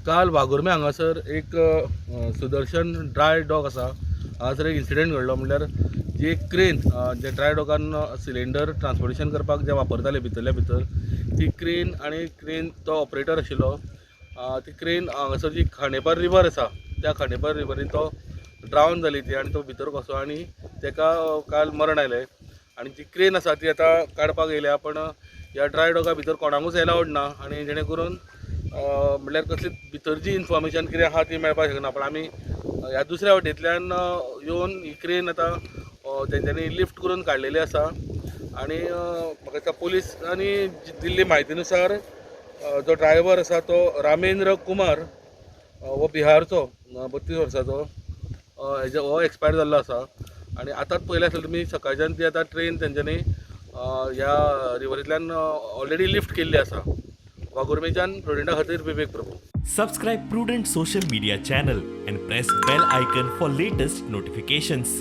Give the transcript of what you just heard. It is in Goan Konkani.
काल वाघुर्मे हांगासर एक सुदर्शन ड्राय डॉक आसा, हांगासर एक इन्सिडंट घडलो. म्हणल्यार जी एक क्रेन जे ड्राय डॉकान सिलिंडर ट्रान्सपोर्टेशन करपाक जे वापरताले भितरल्या भितर, ती क्रेन आनी क्रेन तो ऑपरेटर आशिल्लो, ती क्रेन हांगासर जी खांडेपार रिवर आसा त्या खांडेपार रिवरीन तो ड्रावन जाली ती आनी तो भितर कसो आनी ताका काल मरण आयलें. आनी जी क्रेन आसा ती आतां काडपाक येयल्या, पण ह्या ड्राय डॉका भितर कोणाकूच एलावड ना आनी जेणे करून म्हणल्यार कसली भितर जी इन्फॉर्मेशन कितें आहा ती मेळपाक शकना. पण आमी ह्या दुसऱ्या वटेंतल्यान येवन ही क्रेन आतां तेंच्यांनी लिफ्ट करून काडलेली आसा. आनी म्हाका दिसता पुलिसांनी दिल्ली म्हायती नुसार जो ड्रायव्हर आसा तो रामेंद्र कुमार हो बिहारचो 32 वर्साचो हेजो हो एक्सपायर जाल्लो आसा. आनी आतांच पळयलें आसतलें तुमी सकाळच्यान ती आतां ट्रेन तेंच्यांनी ह्या रिवरींतल्यान ऑलरेडी लिफ्ट केल्ली आसा. वाघुर्मेच्यान प्रुडंटा खातीर विवेक Prabhu. Subscribe Prudent social media channel and press bell icon for latest notifications.